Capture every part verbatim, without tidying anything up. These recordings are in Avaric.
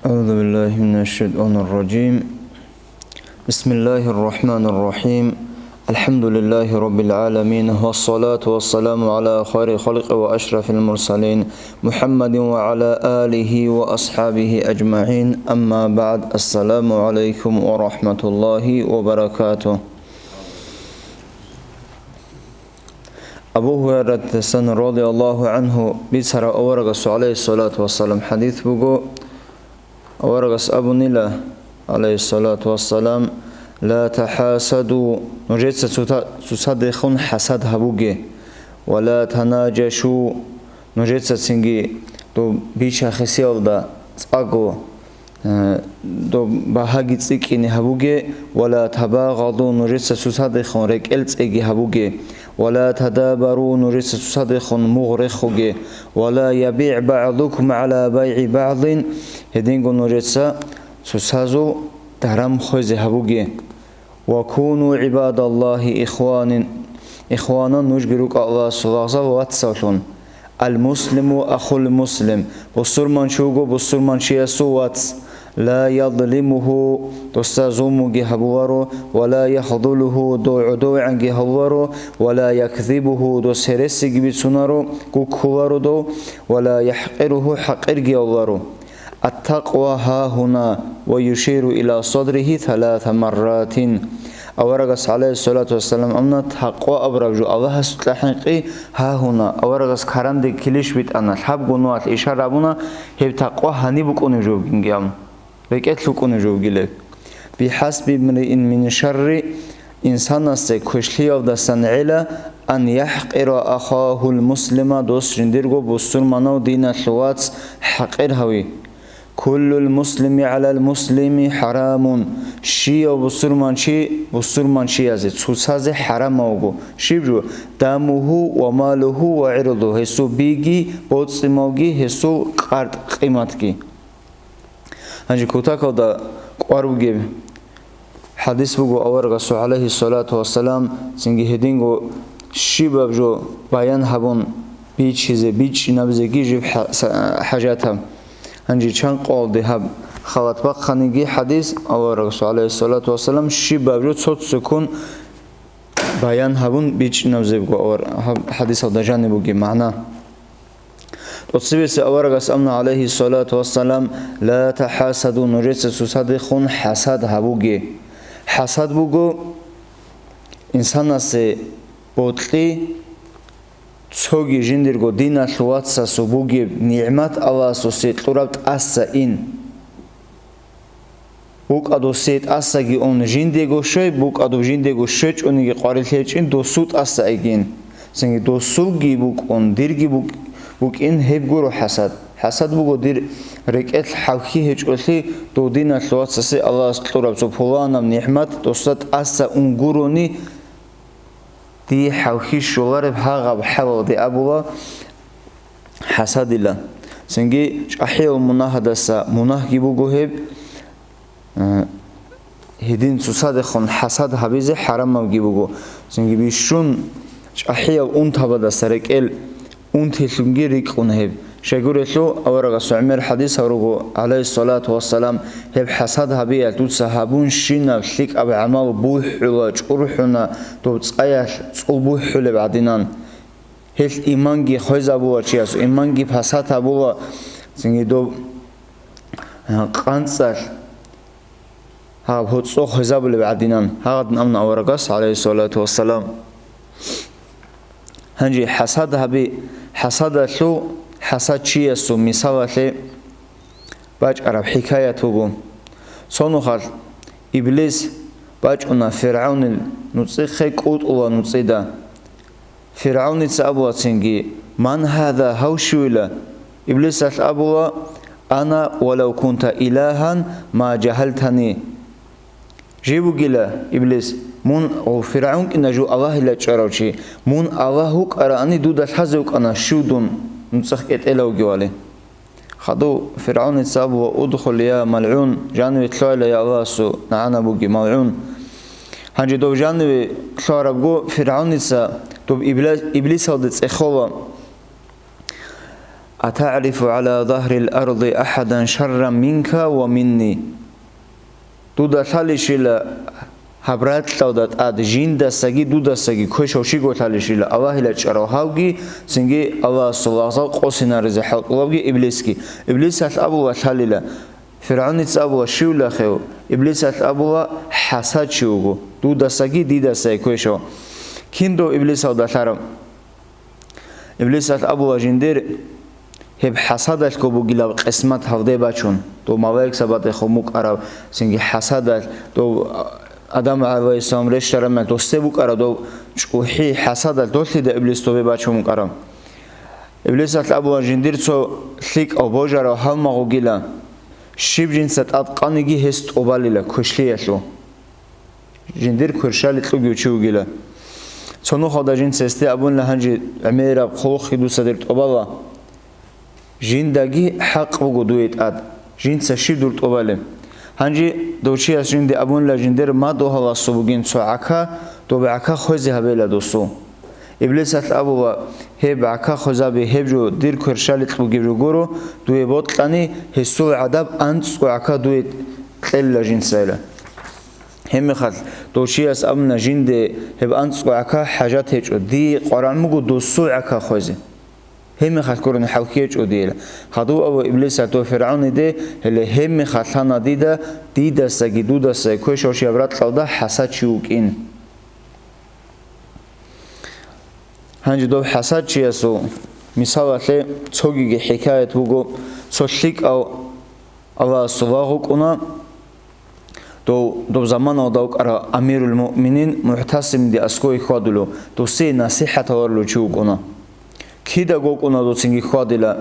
أعوذ بالله من الشيطان الرجيم. بسم الله الرحمن الرحيم. الحمد لله رب العالمين، والصلاة والسلام على خير خلق وأشرف المرسلين، محمد وعلى آله وأصحابه أجمعين. أما بعد، السلام عليكم ورحمة الله وبركاته. Абу Гьурайратасан радияллагьу гӀангьу бицараб аварагасул гӀалайгьиссалату вассалам хӀадис буго. Аварагас абунила, гӀалайгьиссалату вассалам: «Ла тахӀасаду», нужеца цоца-, цоцадехун хӀасад гьабуге, «ва ла танаджашу», нужеца цинги доб бича-хисиялда цӀаго, э, доб багьаги цӀикӀкӀине гьабуге, «ва ла табагъаду», нужеца цоцадехун рекӀел цӀеги гьабуге, «ва ла тадабару», нужеца цоцадехун мугъ рехуге, «ва ла ябигӀ багӀдукум гӀала байгӀи багӀдин», гьединго нужеца цоцазул даран хвезе гьабуге. «Ва куну гӀибадаллагьи ихванин», ихванан, нужги рукӀа Аллагьасул лагъзал вацаллъун. «Ал-муслиму ахул муслим», бусурманчи вуго бусурманчиясул вац. «Ла язлимуху», досда зулмуги гьабуларо, «ва ла яхдулуху», дов гӀодовегӀанги гьавуларо, «ва ла якзибуху», дос гьересиги бицунаро, гуккуларо дов, «ва ла яхӀкъируху», хӀакъирги гьавуларо. «Ат-такъва гьагьуна», ва юширу иля садрихи саласа марратин. Аварагас, гӀалайгьиссалату вассалам, амна, такъва абураб жо Аллагьасукьа хӀинкъи гьагьуна, аварагас каранде килищ битӀана, лъабго нугьалъ ишара абуна, гьеб такъва гьаниб букӀунеб жо бугинги абун, рекӀелъ букӀунеб жо бугилеб. «БихӀасби имриин мин шарри», инсанасде квешлъиялдасан гӀела, «ан яхӀкъира ахахул муслима», дос жиндирго бусурманав диналъул вац хӀакъир гьави. «Куллул муслими гӀалал муслими хӀарамун», щияв бусурманчи бусурманчиязе, цоцазе хӀарамав вуго. Щиб жо? «Дамуху ва малуху ва гӀирдуху», гьесул биги, боцӀи-малги, гьесул къарт-къиматги. Гьанже кутакалда кӀвар бугеб хӀадис буго аварагасул, гӀалайгьиссалату вассалам, цинги гьединго щибаб жо баян гьабун бичизе, бичӀчӀинабизеги жиб хӀа-, са-, хӀажатаб. Гьанже чанкъуалде гьаб халат бахъаниги хӀадис, аварагасул, гӀалайгьиссалату вассалам, щибаб жо цо-цоккун баян гьабун бичӀчӀинабизебго авар-, гьаб хӀадисалда жаниб бугеб магӀна. ТӀоцебесеб аварагас амна, гӀалайгьиссалату вассалам: «Ла тахӀасаду», нужеца цоцадехун хӀасад гьабуге. ХӀасад буго инсанасе бокьи, цоги жиндирго диналъул вацасул бугеб нигӀмат Аллагьасул кьураб тӀаса ин. БукӀа досие тӀасаги ун жиндего щвей, букӀа доб жиндего щвечӀониги къварилъи гьечӀин, досу тӀаса айгин. Цинги досулги букӀун, дирги букӀ-, букӀин, гьеб гуро хӀасад. ХӀасад буго дир рекӀелъ хӀалхьи гьечӀолъи, дов диналъ вацасе Аллагьас кьураб цо пуланаб нигӀмат досда тӀаса ун гурони, дие хӀалхьи щолареб гьагъаб хӀалалде абула хӀасадила. Цинги чӀахӀиял мунагьадаса мунагьги буго гьеб, э, гьедин цоцадехун хӀасад гьабизе хӀарамабги буго. Цинги бищун чӀахӀиял унтабадаса рекӀел унтилъунги рикӀкӀун гьеб. Щайгурелъул аварагасул гӀемер хӀадис гьавруго, гӀалайгьиссалату вассалам: «Гьеб хӀасад гьабиялъ дуца гьабунщинаб лъикӀаб гӀамал бухӀула, чӀурхӀуна доб цӀаялъ цӀул бухӀулеб гӀадинан». Гьелъ иманги хвезабула чияс, иманги пасат гьабула, цинги доб, а, къанцӀалъ гьаб гьоцӀо хвезабулеб гӀадинан, гьагъадин амна аварагас, гӀалайгьиссалату вассалам. Гьанже хӀасад гьаби, хӀасадалъул, хӀасад чиясул мисалалъе бачӀараб хӀикаят буго. Цо нухалъ Иблис бачӀуна ФиргӀавнил нуцӀихъе кӀутӀула нуцӀида. ФиргӀавница абула цинги: «Ман гьаза, гьав щивила?» Иблисалъ абула: «Ана ва лав кунта илагьан ма жагьалтани». Жив вугила, Иблис, мун, о, ФиргӀавн кӀина жив Аллагьила чӀварав чи, мун Аллагь вукӀараани дуда лъазе вукӀана, щив дун нуцӀихъ кӀетӀела вугевали. Хадув ФиргӀавница абула: «Удхул, я малгӀун, жаниве лъугьайла, я Аллагьасул нагӀана буги, малгӀун». Гьанже дов жаниве лъугьарабго, ФиргӀавница доб Ибла-, Иблисалде цӀехола. «АтагӀрифу гӀала загьрил арди ахӀадан шарран минка ва минни?» Дуда лъалищила гьаб ракьалда тӀад жиндасаги дудасаги квешав щиго лъалищила, Аллагьила чӀарав гьавги, цинги Аллагьасул лагъзал къосинаризе хӀалтӀулавги Иблисги. Иблисалъ абула лъалила, ФиргӀавница абула, щивлахев, Иблисалъ абула, хӀасад чи вуго, дудасаги дидасаги квешав. Кин дов Иблисалда лъарав? Иблисалъ абула жиндир, гьеб хӀасадалъго бугилаб къисмат гьавде бачун, дов малаикзабаде хун букӀараб, цинги хӀасадалъ, дов Адам гӀалайгьиссалам рещтӀараб мехалъ досде букӀараб дов чӀухӀи хӀасадалъ долъида Иблис дове бачун букӀараб. Иблисалъ абула жиндир цо лъикӀав божарав гьалмагъ вугила, щиб жинца тӀад къаниги гьес тӀубалила квешлъиялъул. Жиндир кверщали кьугев чи вугила. Цо нухалда жинца гьесде абунила, гьанже гӀемераб хъулухъги дуца дир тӀубала. Жиндаги хӀакъ буго дуе тӀад, жинца щиб дур тӀубали. Гьанже дов чияс жинде абунила жиндир мадугьаласул бугин цо гӀака, доб гӀака хвезе гьабела досул. Иблисалъ абула, гьеб гӀака хвезаби гьеб жо дир кверщаликь бугеб жо гуро, дуе бокьани, гьесул гӀадаб анцӀго гӀака дуе кьелила жинцайила. Гьебмехалъ дов чияс абуна жинде гьеб анцӀго гӀака хӀажат гьечӀо, дие къваран буго досул гӀака хвезе. Гьебмехалъ гурони хӀалхьи гьечӀо дие. Гьадув абу Иблисалъ дов ФиргӀавниде, гьеле гьебмехалъ лъана дида, дидасаги дудасаги квешав чи гьаб ракьалда хӀасад чи вукӀин. Гьанже доб хӀасадчиясул мисалалъе цогиги хӀикаят буго, цо лъикӀав Аллагьасул лагъ вукӀуна, дов, доб заманалда вукӀарав амирул муъминин МугӀтасимиде аскӀове хьвадулев, досие насихӀат гьаварулев чи вукӀуна. Кидаго вукӀуна доцинги хьвадила,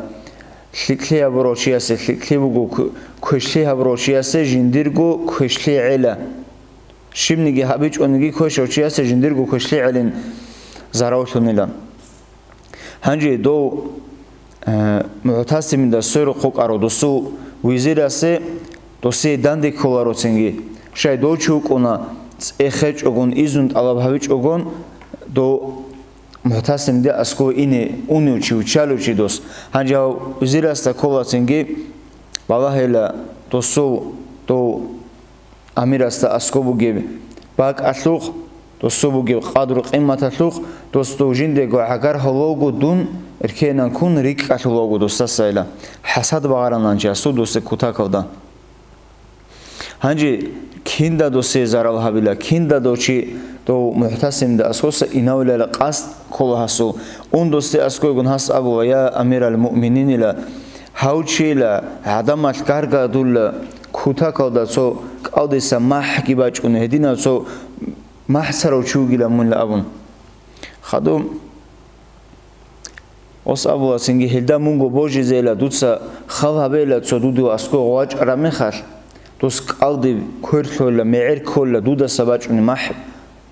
лъикӀлъи гьабурав чиясе лъикӀлъи буго, кв-, квешлъи гьабурав чиясе жиндирго квешлъи гӀела. Щибниги гьабичӀониги квешав чиясе жиндирго квешлъи гӀелин заравлъунила. Гьанже дов, э, МугӀтасимида сверухъ вукӀарав досул визирасе досие данде кколароцинги. Щай дов чи вукӀуна, цӀехечӀогун, изну тӀалаб гьавичӀогун, дов МугӀтасимиде аскӀове ине унев чи, виччалев чи дос. Гьанже гьав визирасда кколацинги балагьила досул, дов амирасда аскӀов бугеб бакӀалъухъ, досул бугеб къадру-къиматалъухъ, дос дов жиндего гӀагар гьавулавго дун эркенан ккун рикӀкӀалъулавго досдасайила, хӀасад багъарананчи асул досде кутакалда. Гьанже кинда досие зарал гьабила, кинда дов чи дов МугӀтасимда аскоса инавилала къасд ккола гьасул. Ун досде аскойгун гьас абула: «Я амирал муъмининила, гьав чила гӀадамалъ гаргадула кутакалда цо кӀалдиса махӀги бачӀун, гьединав цо махӀцарав чи вугила мунила», — абун. Хадуб ос абула цинги: «Гьелда мунго божизейила, дуца хал гьабейила цо дудив аскӀов гъвачӀараб мехалъ, дос кӀалдиб квер лъолила, мегӀер кколила дудаса бачӀунеб махӀ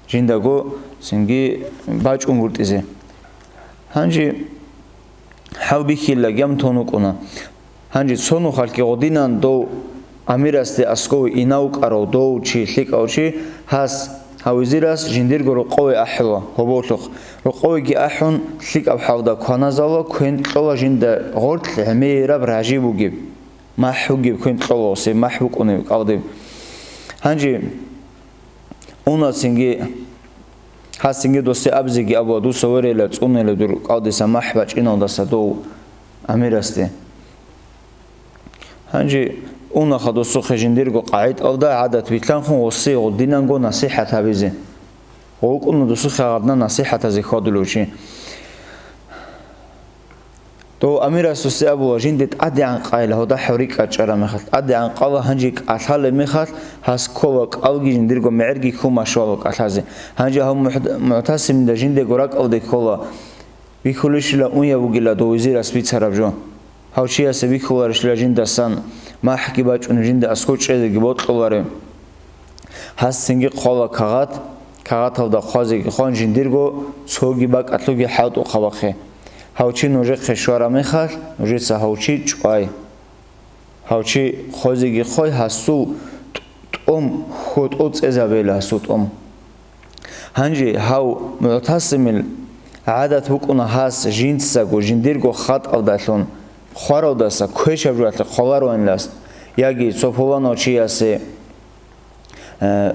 жиндаго цинги бачӀунгутӀизе». Гьанже гьав бихьила гьам тун вукӀуна. Гьанже цо нухалъги гъодинан дов амирасде аскӀове инав вукӀарав дов чи, лъикӀав чи, гьас, гьав визирас жиндирго рокъове ахӀула гьоболлъухъ. Рокъовеги ахӀун, лъикӀаб хӀалда кваназавула, квен кьола жинда гъоркь гӀемераб ражи бугеб, махӀ бугеб квен кьола, гъосие махӀ букӀунеб кӀалдиб. Гьанже уна цинги, гьас цинги досде абизеги абула: «Дуца верила, цӀунила дур кӀалдиса махӀ бачӀиналдаса дов амирасде». Гьанже унаха досухъе жиндирго къагӀидалда гӀадат билълъанхъун гъосие гъодинанго насихӀат гьабизе. ВукӀуна досухъе гьадна насихӀатазе хьвадулев чи. Дов амирас досде абула: «Жинде тӀадегӀан къайила, гьодахӀав рикӀкӀад чӀараб мехалъ, тӀадегӀан къала, гьанже кӀалъалеб мехалъ гьас ккола кӀалги жиндирго мегӀерги хьул машвала кӀалъазе. Гьанже гьав МугӀ-, МугӀтасимда жиндего ракӀалде ккола, бихьулищила унеб бугила дов визирас бицараб жо. Гьав чиясе бихьуларищила жиндасан, махӀги бачӀун жинда аскӀов чӀезеги бокьулареб». Гьас цинги хъвала кагъат, кагъаталда хъвазеги хъван жиндирго цоги бакӀалъуги хӀалтӀухъа бахъе. Гьав чи нужехъе щвараб мехалъ, нужеца гьав чи чӀвай. Гьав чи хъвазеги хъвай, гьасул тӀ-, тӀом хьотӀо цӀезабейила, гьасул тӀом. Гьанже гьав МугӀтасимил гӀадат букӀуна гьас жинцаго жиндирго хатӀалдалъун хваравдаса квешаб жоялъе хъвалароанилас, яги цо пуланав чиясе, э,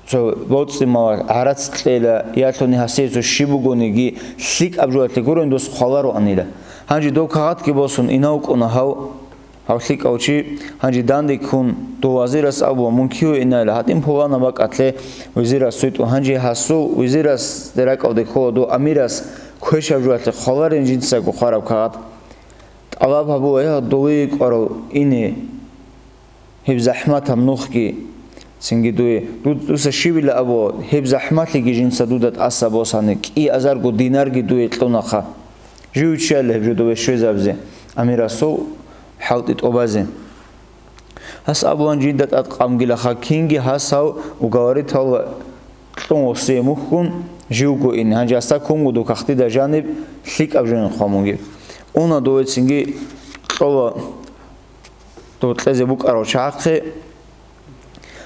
цо боцӀи-мал гӀарац кьела, ялъуни гьасие цо щиб бугониги лъикӀаб жоялъе гурони дос хъвалароанила. Гьанже дов кагъатги босун инав вукӀуна гьав, гьав лъикӀав чи, гьанже данде ккун, дов вазирас абула, мун киве инайила, гьадин пуланаб бакӀалъе везирас цо йитӀун, гьанже гьасул везирасде ракӀалде ккола дов амирас квешаб жоялъе хъваларин жинцаго хъвараб кагъат. ТӀалаб гьабула, я, дове йикӀарав ине, гьеб захӀматаб нухги, цинги дуе, ду-, дуса щибила абу, гьеб захӀмалъиги жинца дуда тӀаса босани, кӀиазарго динарги дуе кьунаха. Жив чияла гьеб жо дове щвезабизе, амирасул хӀалтӀи тӀубазе. Гьас абулан жинда тӀад къамгилаха, кинги гьас гьав уговоритал кьун гьосие мухьун живго ин. Гьанже гьасда ккун вуго дов кагътида жаниб лъикӀаб жо хъван бугеб. Уна дове цинги кьола дов кьезе букӀарав чагӀахъе.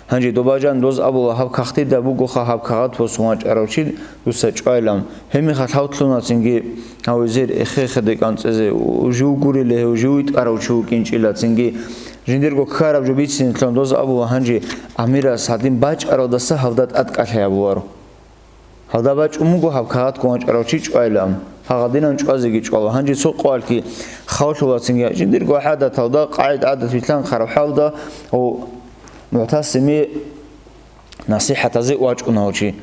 Гьанже доба жан доз абула, гьаб кагътида бугоха гьаб кагъат босун вачӀарав чи, дуца чӀвайлан. Гьебмехалъ гьав лъуна цинги гьав везир эхе-эхеде кӀанцӀизе, у-, жив гурила гьев, жив витӀарав чи вукӀинчӀила цинги. Жиндирго ккараб жо бицине лъун доз абула, гьанже амирас гьадин бачӀаралдаса гьалда тӀадкӀалъи гьабуларо. Гьалда бачӀун буго гьаб кагъатгун вачӀарав чи чӀвайлан, гьагъадинан чӀвазеги чӀвала. Гьанже цо къоялъги хавлъула цинги, жиндирго гӀадаталда, къагӀид-гӀадат билъан хъараб хӀалда, гьав МугӀтасими насихӀатазе вачӀуна гьав чи.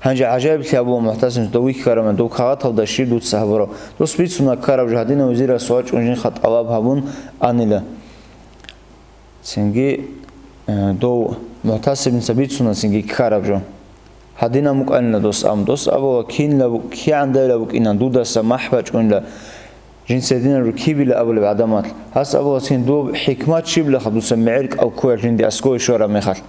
Гьанже гӀажаиблъи гьабула МугӀтасимас, дов вихьараб, дов кагъаталда щиб дуца гьабураб. Дос бицуна ккараб жо, гьадинав везирас вачӀун жинха тӀалаб гьабун анила. Цинги, э, дов МугӀтасимица бицуна цинги ккараб жо. Гьадинаб букӀанила дос абун. Дос абула, кинла бу-, кигӀандайила букӀина, дудаса махӀ бачӀунила, жинца гьединаб жо кибила абулеб гӀадамал. Гьас абула, цин доб хӀикмат щиблаха дуца мегӀер кӀал ккоялъ жинди аскӀове щвараб мехалъ.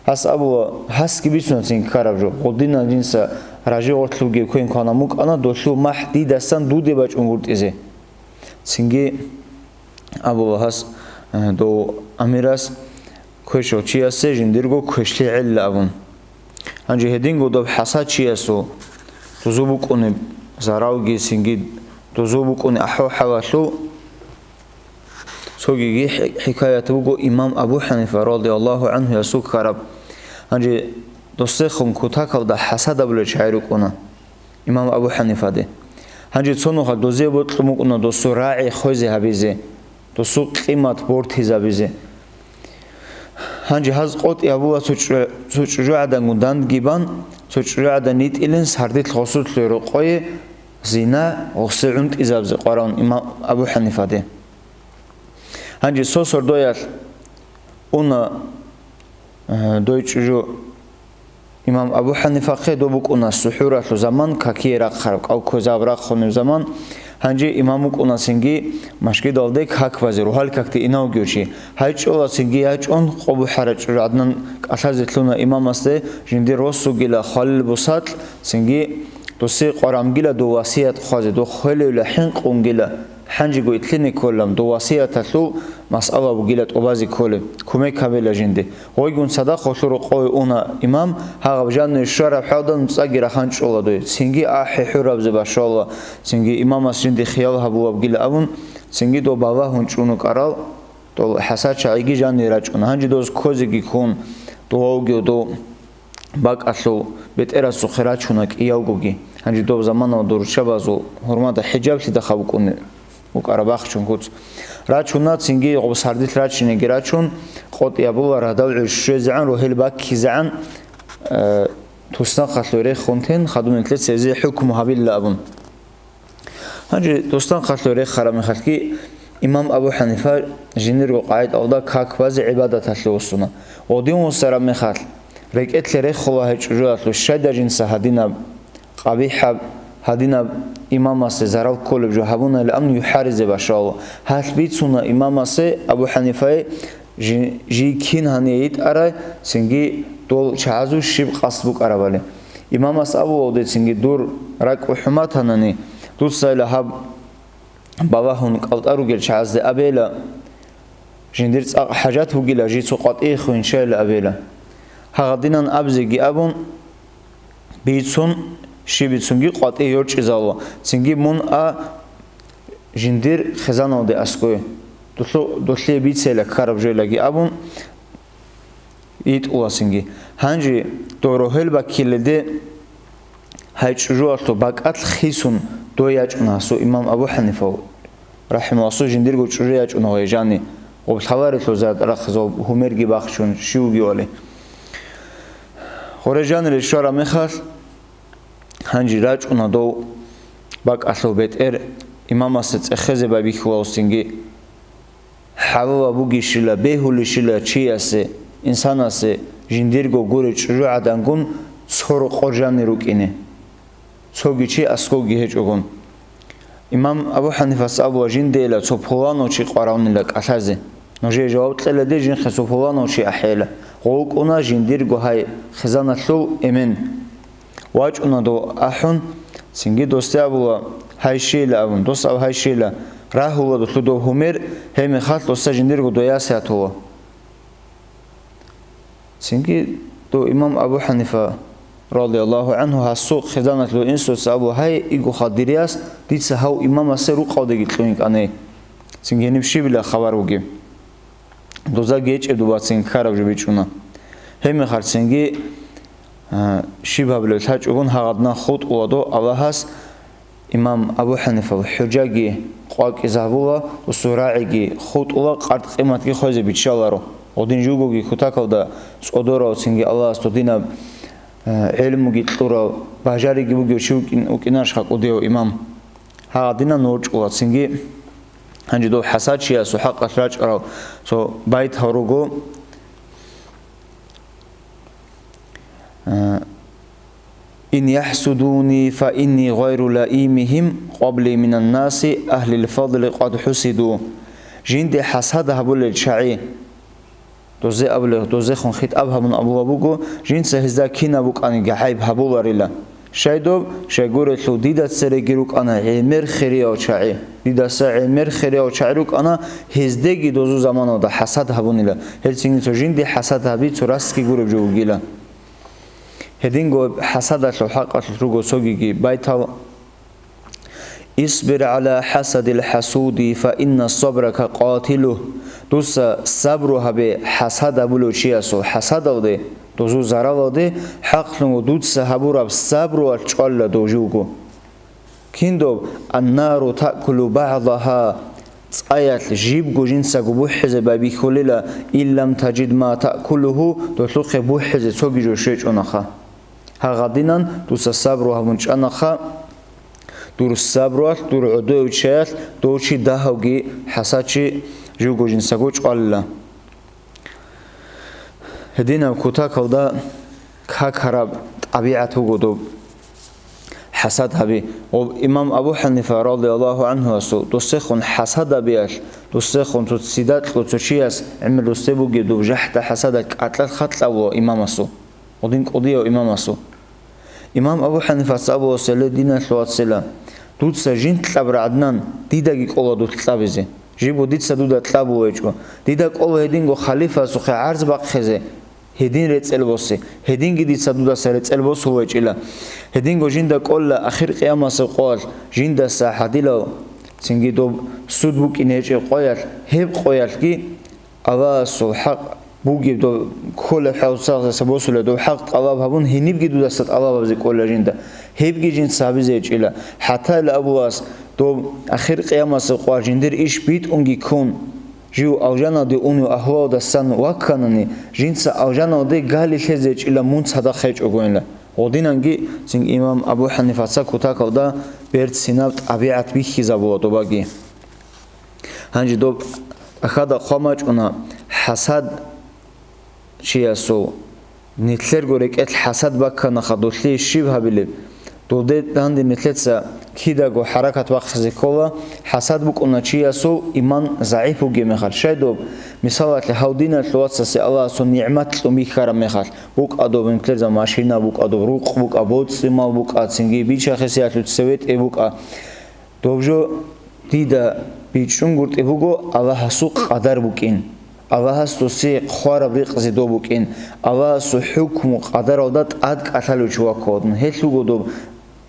Гьас абула, гьасги бицуна цин ккараб жо. Гъудинан жинца ражи гъорлъ бугеб квен квана мукӀана, долъул махӀ дидасан дуде бачӀунгутӀизе. Цинги абула гьас, э, дов амирас, квешав чиясе жиндирго квешлъи гӀелла абун. Гьанже гьединго доб хӀасад чиясул дозу букӀунеб заралги, цинги дозу букӀунеб ахӀвал-хӀалалъул цогиги хӀи-, хӀикаят буго имам Абу ХӀанифа радияллагьу гӀанхуясул ккараб. Гьанже досехун кутакалда хӀасад абулел чагӀи рукӀуна имам Абу ХӀанифаде. Гьанже цо нухалъ дозе бокьун букӀуна досул рагӀи хвезе гьабизе, досул къимат бортизабизе. Гьанже гьаз къотӀи гьабула цо чӀу-, цо чӀужугӀадангун дандги бан, цо чӀужугӀадан йитӀилин сардилъ гъосулъе рокъое зина гъосе гӀунтӀизабизе къваран имам Абу ХӀанифаде. Гьанже цо сордоялъ уна, э, дой чӀужу имам Абу ХӀанифахъе, доб букӀуна сухӀуралъул заман, какие рахъараб, кӀал кквезаб рахъунеб заман. Гьанже имам вукӀуна цинги машгидалде как базе, рогьал какде инав вугев чи. Гьай чӀола цинги ячӀун, къо бухӀарай чӀужу гӀаднан кӀалъазе лъуна имамасде, жиндир рос вугила хвалил бусакь, цинги досие къварамгила дов васият хъвазе, дов хвелевила хӀинкъунгила. Гьанжего итлъине кколам, дов васияталъул масъала бугила тӀубазе кколеб, кумек гьабила жинде. Гъойгун цадахъ гъолъул рокъове уна имам, гьагъаб жаниве щвараб хӀалда нуцӀаги рахан чӀола дой. Цинги ахӀи хӀурабзе башвала, цинги имамас жинде хиял гьабулабгила абун, цинги дов балагьун чӀун вукӀарал, дол хӀасад чагӀиги жаниве рачӀуна. Гьанже доз ккозеги ккун, дов вугев дов бакӀалъул бетӀерасухъе рачуна кӀиявгоги. Гьанже доб заманалда руччабазул гьурмада хӀижаблъидахъа букӀун букӀараб бахчун куц. Рачуна, цинги гъоб сардилъ рачинеги рачун, къотӀи гьабула радал гӀур щвезегӀан, рогьел баккизегӀан, э, туснахъалъув рехун тен, хадуб нилъеца гьезие хӀукму гьабила абун. Гьанже туснахъалъув рехараб мехалъги, имам Абу ХӀанифа жиндирго къагӀидалда как базе гӀибадаталъе вуссуна. Гъодин вуссараб мехалъ, рекӀелъе рехула гьай чӀужуялъул щайда жинца гьадинаб къабихӀаб, гьадинаб имамасе зарал кколеб жо гьабунайилан юхӀаризе башвала. Гьалъ бицуна имамасе, Абу ХӀанифае, жи-, жий кин гьание йитӀарай, цинги дол чагӀазул щиб къасд букӀарабали. Имамас абула, децинги дур ракӀ хӀуматанани, дуцайила гьаб балагьун кӀалтӀа ругел чагӀазде абейила, жиндир цӀакъ хӀажат бугила, жий цо къватӀие хвинчайила абейила. Гьагъадинан абзеги абун, бицун, щиб бицунги къватӀие йорчӀизавула. Цинги мун а жиндир хизаналде аскӀове, долъу-, долъие бицейила ккараб жойлаги абун, йитӀула цинги. Гьанже дов рогьел баккилелде гьай чӀужуялъул бакӀалъ хисун дой ячӀуна гьасул имам Абу Ханифав, рахӀимагьуллагь, жиндирго чӀужу ячӀуна гъой жани, гъоб лъаларелъул зарат рахъизе, гъоб гьумерги бахчун, щивги вали. Гъоре жанире щвараб мехалъ, гьанже рачӀуна дов бакӀалъул бетӀер, имамасда цӀехезе байбихьулаусинги. ХӀалалаб бугищила, бегьулищила чиясе, инсанасе жиндирго гуреб чӀужугӀадангун цо рокъор жанир рукӀине, цоги чи аскӀовги гьечӀогун. Имам Абу Ханифас абула, жиндейила цо пуланав чи къваравнила кӀалъазе. Нужее жаваб кьела дир, жинхъе цо пуланав чи ахӀейила. Гъов вукӀуна жиндирго гьай хизаналъул эмен. ВачӀуна дов ахӀун, цинги досде абула, гьай щейила абун, дос аб гьай щейила, рагьула долъу дов гьумер, гьеб мехалъ досда жиндирго дой ясе гьатула. Цинги дов имам Абу Ханифа, радияллагьу гӀанхӀу, гьасул хизаналъул инсуца абула, гьай, игоха дир яс, дица гьав имамасе рукъалдеги кьун йикӀанай. Цинги гьениб щибила хабар бугеб? Дозаги гьечӀеб дубацин ккараб жо бичӀчӀуна. Гьеб мехалъ цинги, а, щиб гьабулеб лъачӀогун гьагъадна хутӀула дов Аллагьас имам Абу Ханифал хӀужаги къвакӀизе гьабула, усул рагӀиги хутӀула, къарт-къиматги хвезе биччаларо. Гъодин жугоги кутакалда цӀодорав цинги Аллагьас додинаб, а, гӀелмуги кьурав, бажариги бугев чи вукӀин-, вукӀинарищха кӀудияв имам? Гьагъадинан ворчӀула цинги. Гьанже дов хӀасад чиясул хӀакъалъ рачӀарал цо байтал руго. Э, «Ин яхӀсудуни, фа инни гъайру лаимихим, къабли минаннаси ахлил фадли къад хӀусиду». Жинде хӀасад гьабулел чагӀи. Дозе абулеб, дозехун хитӀаб гьабун абула буго, жинца гьезда кинаб букӀаниги гӀайиб гьабуларила. Щай доб? Щайгурелъул дида цереги рукӀана гӀемер хирияв чагӀи. Дидаса гӀемер хирияв чагӀи рукӀана, гьездеги дозу заманалда хӀасад гьабунила. Гьелцинги цо жинде хӀасад гьаби цо расги гуреб жо вугила. Гьединго хӀасадалъул хӀакъалъулъ руго цогиги байтал. «Исбир гӀала хӀасадил хӀасуди, фа инна сабрака къатилугь». Дуца сабру гьабе хӀасад гьабулев чиясул хӀасадалде, дозул заралалде, хӀакълъун дуца гьабураб сабруялъ чӀвалла дов живго. Кин доб? «Аннару таъкулу багӀдагьа», цӀаялъ жибго жинцаго бухӀизе байбихьулила, «ин лам таджид ма таъкулугьу», долъухъе бухӀизе цоги жо щвечӀонаха. Гьагъадинан дуца сабру гьабун чӀанаха, дур сабруялъ, дур гӀодоев чаялъ дов чи дагьавги хӀасадчи живго жинцаго чӀвалила. Гьединаб кутакалда какараб тӀабигӀат буго доб хӀасад гьаби. Гъоб имам Абу Ханифа, радияллагьу гӀанхӀуасул, досехун хӀасад гьабиялъ, досехун цо ццидакьлу цо чияс гӀемер досде бугеб доб жахӀда хӀасада кӀатӀал хатӀ абула имамасул. Гъодин кӀудияв имамасул. Имам Абу Ханифаца абула, гьеле диналъул вацала, дуца жинкьаб рагӀаднан, дидаги кӀола дулъ кьабизе. Жибго дица дуда кьабулеб гьечӀо. Дида кӀола гьединго халифасухъе гӀарз бахъизе, гьедин рецӀел босе. Гьединги дица дудаса рецӀел босулеб гьечӀила. Гьединго жинда кӀола ахир къиямасеб къоялъ, жиндаса гӀадилав, цинги доб суд букӀине гьечӀеб къоялъ, гьеб къоялъги Аллагьасул хӀакъ бугеб дов кколеб хӀалцаздаса босулеб дов хӀакъ тӀалаб гьабун, гьенибги дудаса тӀалаб гьабизе кӀола жинда. Гьебги жинца гьабизе гьечӀила. ХӀатта ил абулас дов ахир къиямасеб къвар жиндир иш битӀунги ккун, жив алжаналде унев агьлуялдасан вакканани, жинца алжаналде гали лъезе гьечӀила мун цадахъ гьечӀогойила. Гъодинанги цин имам Абу Ханифаца кутакалда берцинаб тӀабигӀат бихьизабула добаги. Гьанже доб тӀахьада хъван бачӀуна, хӀасад чиясул, нилъерго рекӀелъ хӀасад бакканаха, долъие щиб гьабилеб? Долде данде нилъеца кидаго хӀаракат бахъизе ккола, хӀасад букӀуна чиясул иман загӀип бугеб мехалъ. Щай доб, мисалалъе, гьав диналъул вацасе Аллагьасул нигӀмат кьун бихьараб мехалъ, букӀа доб нилъер машина, букӀа доб рукъ, букӀа боцӀи-мал, букӀа цинги бича-хисиялъул цеве тӀе букӀа. Доб жо дида бичӀчӀунгутӀи буго Аллагьасул къадар букӀин. Аллагьас досие хъвараб ризкъи доб букӀин. Аллагьасул хӀукму къадаралда тӀад кӀалъалев чи ваккун. Гьелъ вуго доб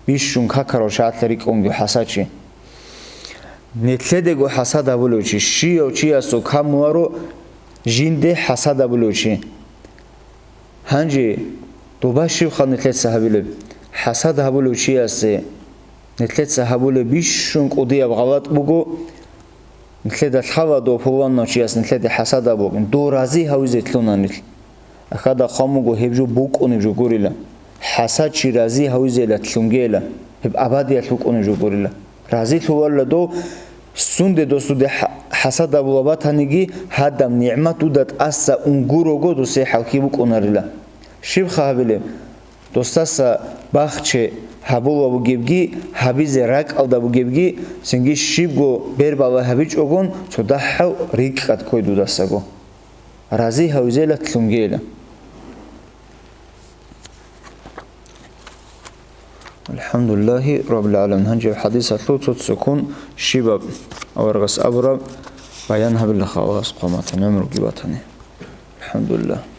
бищун какарав шагьатлъи рикӀкӀунги хӀасачи. Нилъедего хӀасад гьабулев чи, щияв чиясул камуаро жинде хӀасад гьабулев чи. Гьанже доба щибха нилъеца гьабилеб? ХӀасад гьабулев чиясе нилъеца гьабулеб бищун кӀудияб гъалатӀ буго. Нилъеда лъала дов пуланав чияс нилъеде хӀасад гьабугин, дов рази гьавизе лъуна нилъ. Ахада хъван буго, гьеб жо букӀунеб жо гурила. ХӀасад чи рази гьавизела лъунгейила, гьеб абадиялъ букӀунеб жо гурила. Разилъувалла дов, сунде досуде хӀа-, хӀасад гьабула батаниги, гьадаб нигӀмат дуда тӀаса унгурого, досе хӀалхьи букӀунарила. Щибха гьабилеб? Досдаса бахче гьабула бугебги, гьабизе ракӀалда бугебги, цинги щибго бербала гьабичӀогон, цо дагьав рикӀкӀад ккой дудасаго. Рази гьавизела лъунгейила. АлхӀамдулиллагьи раббил гӀаламин. Гьанже хӀадисалъул цо-цоккун щибаб аварагас абураб баян гьабилаха, Аллагьас хъван батани, гӀумруги батани. АлхӀамдулиллагь.